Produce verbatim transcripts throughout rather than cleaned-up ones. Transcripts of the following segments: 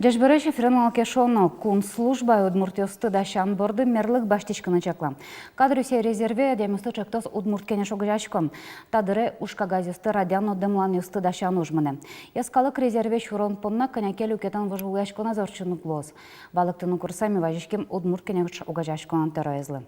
Ӟечбуресь! Эфирын «Малы ке шуоно». Кун службае удмуртъёсты дасян борды мерлык басьтӥськыны чакла. «Кадръёсъя резерве адямиосты ӵектоз Удмурт Кенеш» огазеяськон. Та дыре ужкагазъёсты радъян но дэмланъёсты дасян уж мынэ. Йӧскалык резерве сюрон понна кӧня ке люкетэн вожвылъяськонэз ортчыны луоз. Валэктыны курыса ми вазиським Удмурт Кенеш огазеяськонлэн тӧроезлы.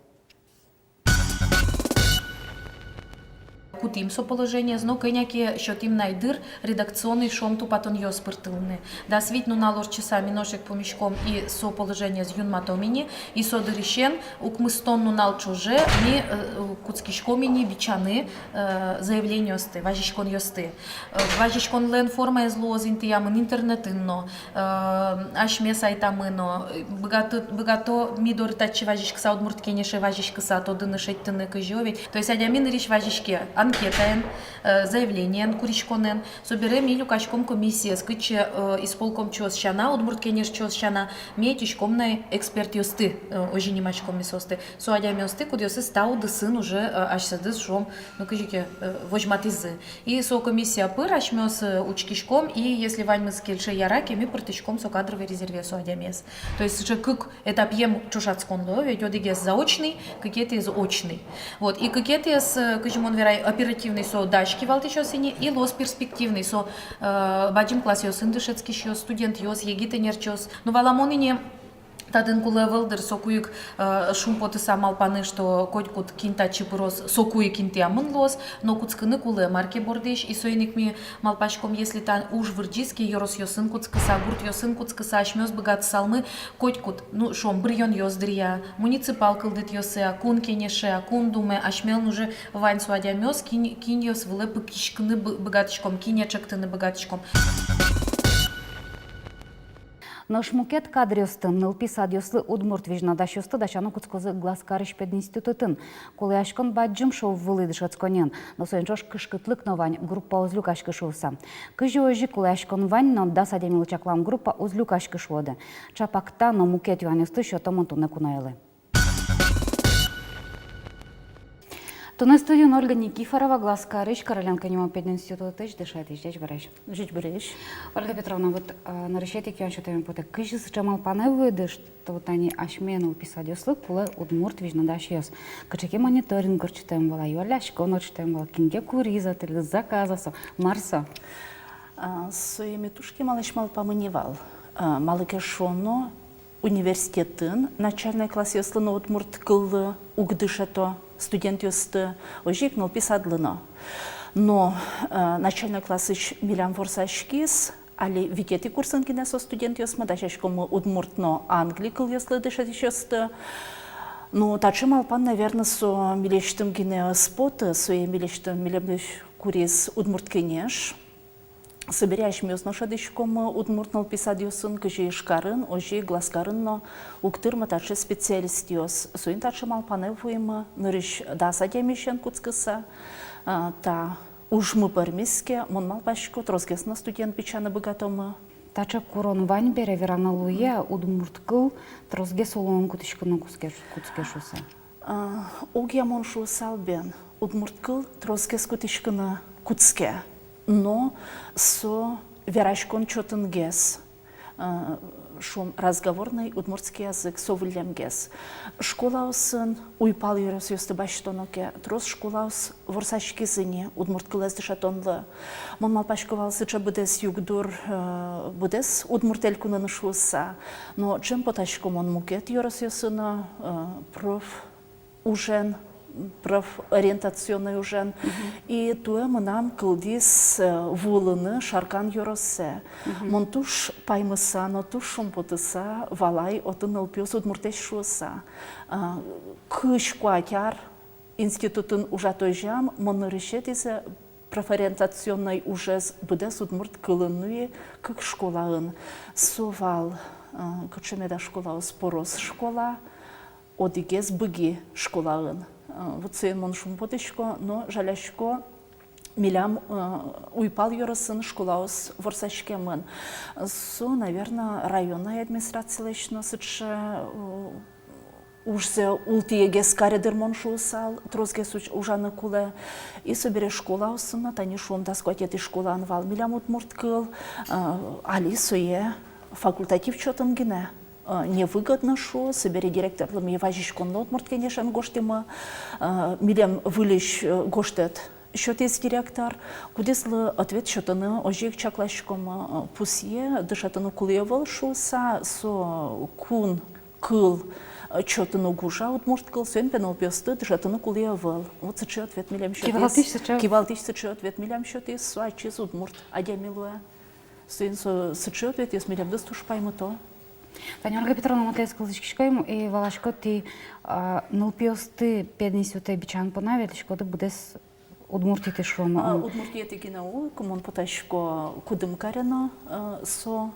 Кутӥм со положениез, но кӧня ке сётӥм на дыр редакционный, шуом, тупатонъёс пыртылыны. Дас вить нунал ортчыса ми нош ик пумиськом и со положениез юнматом ини, и со дырысен укмыстон нунал ӵоже ми, э, кутскиськом ини бичаны, э, заявлениосты, вазиськонъёсты. Э, вазиськонлэн формаез луоз интыямын интернетын но, э, асьме сайтамы но, э, быгато, быгато ми доры татчы вазиськыса, Удмурт Кенеше вазиськыса, тодыны, шедьтыны, кызьы ведь. То есть адями нырысь вазиське анкетаен, э, заявлениен, куриськонэн, собере ми люкаськом комиссиез, кытчы, э, исполкомчиос сяна, Удмурт Кенешчиос сяна, ми ӧтиськом на экспертъёсты, э, озьы нимаськом ми соосты. Со адямиосты, кудъёсыз та удысын уже, э, асьсэдыз, шуом, ну, кызьы ке, э, возьматӥзы. И со комиссия пыр асьмеос, э, учкиськом, и если ваньмыз кельше, яра ке, ми пыртӥськом со кадровый резерве со адямиез. То есть уже кык этапъем ӵошатсконлы, ведь одӥгез заочный, кыкетӥез очный. Вот, и кыкетӥез, э, кызьы мон верай, оперативный, со дась кивалтӥсьёс ини, и луоз перспективный, со, э, бадӟым классъёсын дышетскисьёс, студентъёс, егит ӧнерчиос. Ну, валамон ини, татын кулэ ӧвӧл, дыр, соку ик, э, шумпотыса малпаны, что котькуд, кин татчы пыроз, соку ик интыямын луоз, но кутскыны кулэ мар ке бордысь, и соин ик ми малпаськом, если та уж вырӟиз ке, ёросъёсын кутскыса, гуртъёсын кутскыса, асьмеос быгатысалмы котькуд, ну, шуом, быръёнъёс дыръя, муниципал кылдытэтъёсъя, Кун Кенеше, Кун Думе, асьмелэн уже вань со адямиос, кин, кинъёс вылэ пыкиськыны бы-, быгатӥськом, кинэ ӵектыны быгатӥськом. Нош мукет кадръёсты, нылпи садъёслы удмурт визьнодасьёсты дасяны кутскозы Глазкарысь пединститутын. Кулэяськон бадӟым шов вылӥ дышетсконэн, но соин ӵош кышкытлык но вань, группа уз люкаськы шуыса. Кызьы озьы, кулэяськон вань, но дас адямилы чаклам группа уз люкаськы шуоды? Чапак та но мукет юанъёсты сётом туннэ куноелы. Туннэ студиын Ольга Никифорова, Глазкарысь Короленко нимо пединститутысь дышетӥсь. Ӟечбуресь. Ӟечбуресь. Ольга Петровна, вот, а, нырысетӥ ик юан сётэме потэ: кызьы сыӵе малпанэ вуиды, что вот тани асьме нылпи садъёслы кулэ удмурт визьнодасьёс? Кыӵе ке мониторинг ортчытэм вал-а, юалляськон ортчытэм вал-а, кин ке куриз-а тӥледлы, заказ-а со, мар со? А, сое ми туж кемалась малпамы ни вал. А, малы ке шуоно, университетын начальной классъёслы но удмурт кыллы уг дышето студентъёсты, озьы ик нылпи садлы но. Но, э, начальной классысь милям ворсаськиз, али витетӥ курсын гинэ со студентъёсмы, дасяськомы удмурт но англи кылъёслы дышетӥсьёсты. Ну, таӵе малпан, наверно, со милесьтым гинэ ӧз поты, сое милесьтым, милемлэсь куриз Удмурт Кенеш. Собере асьмеос но шӧдӥськомы удмурт нылпи садъёсын, кызьы Ижкарын, озьы ик Глазкарын но уг тырмы таӵе специалистъёс. Соин таӵе малпанэ вуимы, нырысь дас адямиысен кутскыса, а, та ужмы пӧрмиз ке, мон малпасько, тросгес но студент бичаны быгатомы. Таӵе курон вань бере, вераны луэ, удмурт кыл тросгес улонын кутӥськыны кутске, кутске шуыса. А, огъя мон шуысал бен, удмурт кыл тросгес кутӥськыны кутске, но со вераськон чотынгес, а, шуом, разговорный удмуртский язык, со выллемгес. Школаосын, уйпал ёросъёсты басьтоно ке, трос школаос ворсаськизы ини удмурт кылэз дышетонлы. Мон малпасько вал, сыӵе быдэс югдур, э, быдэс Удмурт Элькунын шуыса. Но ӵем потасько мон мукет ёросъёсы но, э, проф ужен, профориентационной ужен. Мгм. И туэ мынам кылдӥз, э, вуылыны Шаркан ёросэ. Мгм. Мон туж паймыса но туж шумпотыса валай отын нылпиос удмуртэсь шуыса. А, кызь-куать ар институтын ужатозям, мон нырысетӥзэ профориентационной ужез быдэс удмурт кылын нуи кык школаын. Со вал, э, кыӵе меда школаос, Порос школа, одӥгез Быги школаын. Э, вот соин мон шумпотӥсько, но жалясько, милям, э, уйпал ёросын школаос ворсаськемын. Со, наверно, районной администрацилэсь но сыӵе, э, ужзэ ултӥегес каре, дыр, мон шуысал, тросгес уж-, ужаны кулэ. И собере школаосын но, тани, шуом, дас куатетӥ школаын вал милям удмурт кыл, э, али сое факультатив чотын гинэ, э, невыгодно шуо, собере директорлы ми вазиськонлы удмурт кенешен гожтӥмы, э, милем выльысь, э, гожтэт сётӥз директор, кудӥзлы ответ сётыны озьы ик чакласьком, э, пусъе, дышетыны кулэ ӧвӧл шуыса, со кун кыл, э, чотын уг ужа, удмурт кыл, соин пе нылпиосты дышетыны кулэ ӧвӧл. Вот сыӵе ответ милем сётӥз. Кивалтӥсь сыӵе. Кивалтӥсь сыӵе ответ милем сётӥз, со ачиз удмурт адями луэ. Соин со сыӵе ответъёс милемды туж паймыто. Тани, Ольга Петровна, мон тӥледыз кылзӥськисько и валасько, тӥ, а, нылпиосты пединститутэ бичан понна ветлӥськоды быдэс Удмуртиетӥ, шуом. А, Удмуртиетӥ гинэ уг, мон потасько Кудымкаре но, э, со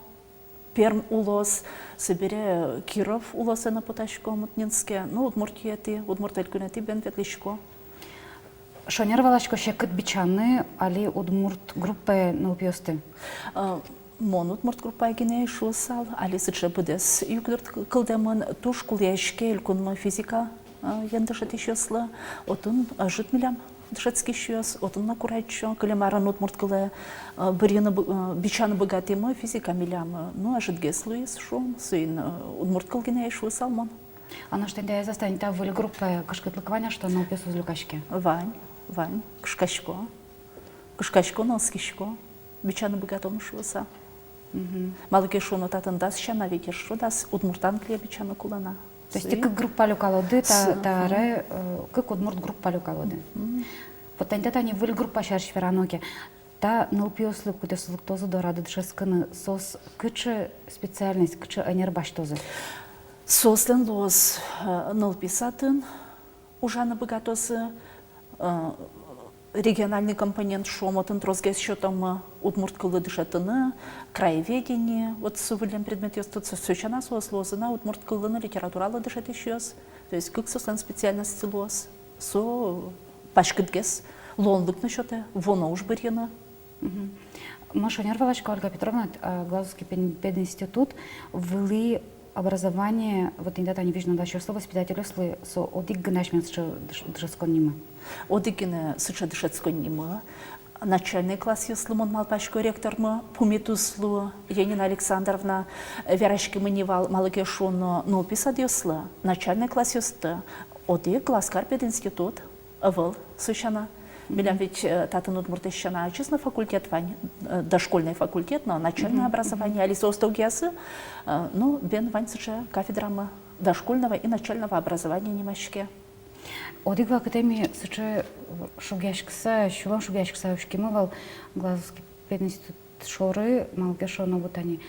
Пермь улос, собере Киров улосэ но потасько, Омутнинске, ну, Удмуртиетӥ, Удмурт Элькунэтӥ бен ветлӥсько. Шонер валасько, секыт бичаны али удмурт группае нылпиосты? Э, мон удмурт группае гинэ ӧй шуысал, али сыӵе быдэс югдур к-, кылдэмын, туж кулэяське элькунмы физика, э, ен дышетӥсьёслы, отын ӧжыт милям дышетскисьёс, отын но курадӟо, кылем арын удмурт кылэ, э, бырйыны бы-, э, бичаны быгатӥмы, физика милям, э, ну, ӧжытгес луиз, шуом, соин, э, удмурт кыл гинэ ӧй шуысал мон. А нош тӥни та, тани та выль группае кышкытлык вань-а, что нылпиос уз люкаське? Вань, вань, кышкасько. Кышкасько но оскисько, бичаны быгатом шуыса. Мгм. Малы ке шуоно, татын дас сяна ведь эшшо дас удмуртан кылэ бичаны кулэ на. То есть тӥ кык группа люкалоды, та-, таре, э, кык удмурт группа люкалоды. Мгм. Вот тани та, тани выль группа сярысь верано ке, та нылпиослы, кудъёсыз лыктозы дорады дышетскыны, соос кыӵе специальность, кыӵе ӧнер басьтозы? Соослэн луоз, э, нылпи садын ужаны быгатозы, э, региональный компонент, шуом, отын тросгес сётомы удмурт кыллы дышетыны, краеведение, вот со выллем предметъёсты, со-, со сяна соос луозы на удмурт кыллы но литературалы дышетӥсьёс. То есть кык соослэн специальностьсы луоз. Со паськытгес луонлык но сётэ, вуоно уж бырйыны. Мгм. Мон шонер валасько, Ольга Петровна, а, Глазовский пен-, пединститут вылӥ образование, вот тӥни та, тани визьнодасьёслы, воспитательёслы, со одӥг гинэ асьмелэн сыӵе дыш-, дышетсконнимы? Одӥг гинэ сыӵе дышетсконнимы. Начальной классъёслы, мон малпасько, ректормы пумит уз луы, Янина Александровна, э, вераськемын ини вал, малы ке шуоно, нылпи садъёслы, начальной классъёсты одӥг Глазкар пединститут ӧвӧл со сяна. Милям ведь, э, татын удмуртъёс сяна ачиз но факультет вань, э, дошкольный факультет но начальное образование, али соосты огъязы, э, ну, бен вань сыӵе кафедрамы дошкольного и начального образования нимаське. Одӥг вакытэ ми сыӵе шугъяськыса, сюлэм шугъяськыса учкимы вал Глазовский пединститут шоры, малы ке шуоно, вот тани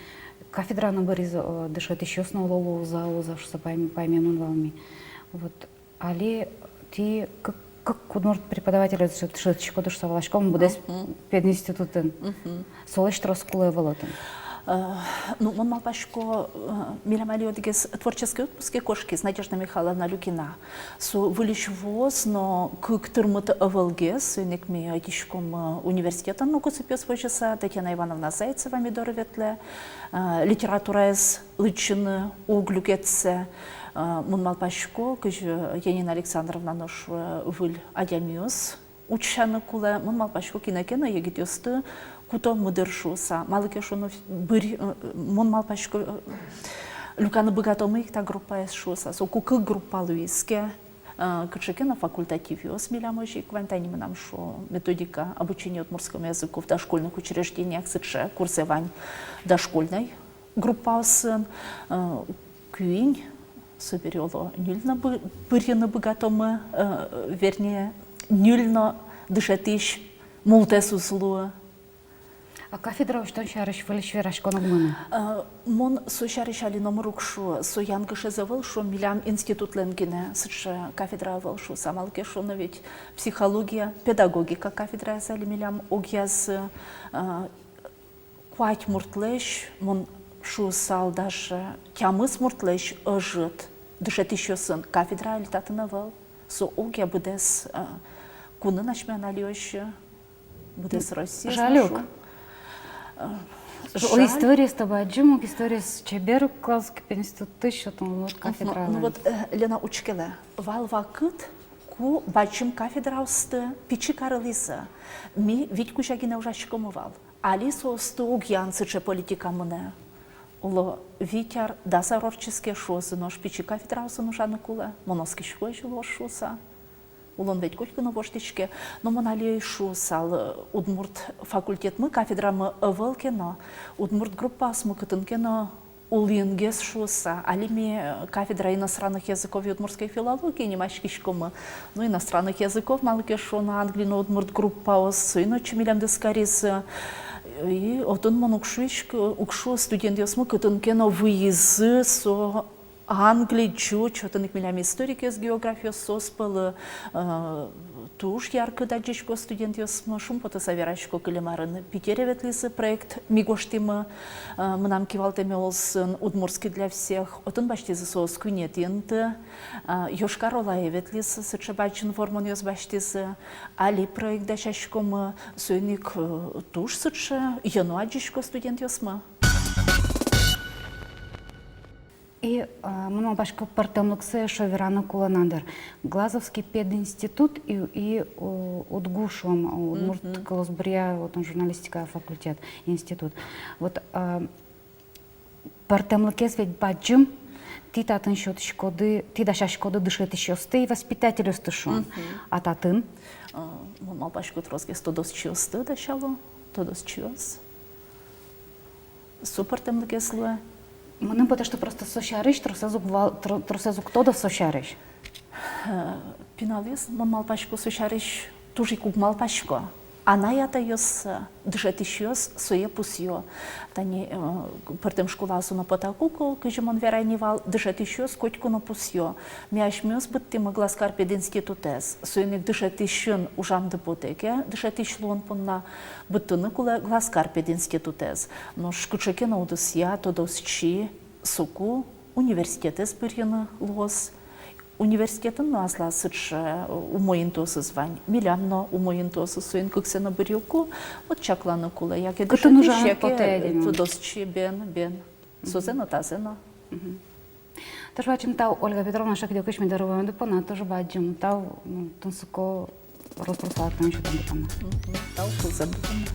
кафедра но быриз, э, дышетӥсьёс но оло луозы-а, уз-а шуыса пайм-, паймемын вал ми. Вот. Али тӥ кык, кык удмурт преподаватель дышетӥськоды шуыса валаськом быдэс пединститутын. Мгм. Солэсь трос кулэ ӧвӧл отын. Э, ну, мон малпасько, э, милям али одӥгез творческий отпуске кошкиз, Надежда Михайловна Люкина. Со выльысь вуоз, но кык тырмыт ӧвӧлгес, соин ик ми ӧтиськом, э, университетын но кусыпъёс возьыса, Татьяна Ивановна Зайцева ми доры ветлэ, э, литератураез лыдӟыны уг люкетсэ. Э, мон малпасько, кызьы Янина Александровна нош, э, выль адямиос утчаны кулэ, мон малпасько, кинэ ке но егитъёсты кутомы дыр шуыса. Малы ке шуоно, быр-, э, мон малпасько, э, люканы быгатомы ик та группаез шуыса. Соку кык группа луиз ке, э, кыӵе ке но факультативъёс милям озьы ик вань, тани мынам шуо, методика обучения удмуртскому языку в дошкольных учреждениях, сыӵе курсэ вань дошкольной группаосын, э, куинь, собере оло ньыль но бы-, бырйыны быгатомы, э, вернее, ньыль но дышетӥсь мултэс уз луы. А кафедра усьтон сярысь выльысь вераськон уг мыны? Э, мон со сярысь али номыр уг шуы, со янгышез ӧвӧл, шуом, милям институтлэн гинэ сыӵе кафедра ӧвӧл шуыса, малы ке шуоно, ведь психология, педагогика кафедраез али милям огъязы, э, куать муртлэсь, мон шуысал, даже тямыс муртлэсь ӧжыт дышетӥсьёсын кафедра али татын ӧвӧл. Со огъя быдэс, э, кунын асьмелэн али озьы, быдэс Россиын. Жаль ук. Э, о, жаль. Историез табадӟым ук, историез чебер ук, Глазовский пединститутысь, вот, вот, кафедра. Ну вот, э, Лена, учкелэ, вал вакыт, ку бадӟым кафедраосты пичи карылӥзы. Ми вить кузя гинэ ужаськомы вал. Али соосты огъян сыӵе политика мынэ. Оло, вить ар, дас ар ортчиз ке, шуозы, нош пичи кафедраосын ужаны кулэ, мон оскисько озьы луоз шуыса. Улон ведь котьку но воштӥське. Но мон али шуысал, удмурт факультетмы, кафедрамы ӧвӧл ке но, удмурт группаосмы кытын ке но улынгес шуыса. Али ми кафедра иностранных языков и удмуртской филологии нимаськиськомы. Ну, иностранных языков, малы ке шуоно, англи но удмурт группаос, соин отчы милемды каризы. И отын мон уг шуиськы, уг шуы, студентъёсмы кытын ке но выйизы, со англи, ӟуч, отын ик милям историкъёс, географъёс, соос пӧлы, э, туж яркыт адӟисько студентъёсмы. Шумпотыса верасько, кылем арын Питере ветлӥзы, проект ми гожтӥмы, э, мынам кивалтэме улсын, «Удмуртский для всех». Отын басьтӥзы соос куинетӥ инты, э, Йошкар-Олае ветлӥзы, сыӵе бадӟым вормонъёс басьтӥзы. Али проект дасяськомы, соин ик, э, туж сыӵе йӧно адӟисько студентъёсмы. И, а, мон малпасько, пӧртэмлыксэ эшшо вераны кулэ на дыр. Глазовский пединститут и, и, о, УдГУ, шуом, удмурт кылосбуръя, вот он, журналистика факультет, институт. Вот, а, пӧртэмлыкез ведь бадӟым, тӥ татын сётӥськоды, тӥ дасяськоды дышетӥсьёсты и воспитательёсты, шуом. А татын? А, мон малпасько, тросгес тодосчиосты дасяло, тодосчиос. Со пӧртэмлыкез луэ. Мыным потэ, что просто со сярысь тросэз уг вал-, тро-, тросэз уг тодо со сярысь. Э, пиналъёс, мон малпасько, со сярысь туж ик уг малпасько. Анай-атайёс, э, дышетӥсьёс сое пусъё. Тани, э, пӧртэм школаосы но потаку ке, кызьы мон верай ни вал, дышетӥсьёс котьку но пусъё. Ми асьмеос быдтӥмы Глазкар пединститутэз. Соин ик дышетӥсьын ужамды потэ ке, дышетӥсь луон понна, быдтыны кулэ Глазкар пединститутэз. Нош кыӵе ке но удысъя тодосчи соку университетэз бырйыны луоз. Университетын но аслаз сыӵе умой интыосыз вань, милям но умой интыосыз, соин кыксэ но бырйыку, вот чакланы кулэ, яке дышетӥсь, яке тодосчи, бен, бен. Созэ но, тазэ но. Туж бадӟым тау, Ольга Петровна, шакдёкысь ми доры вуэмды понна, туж бадӟым тау, ну, тунсыко рос-прос валэктон сётэмды понна. Мгм. Тау, кылзэ быдтыны.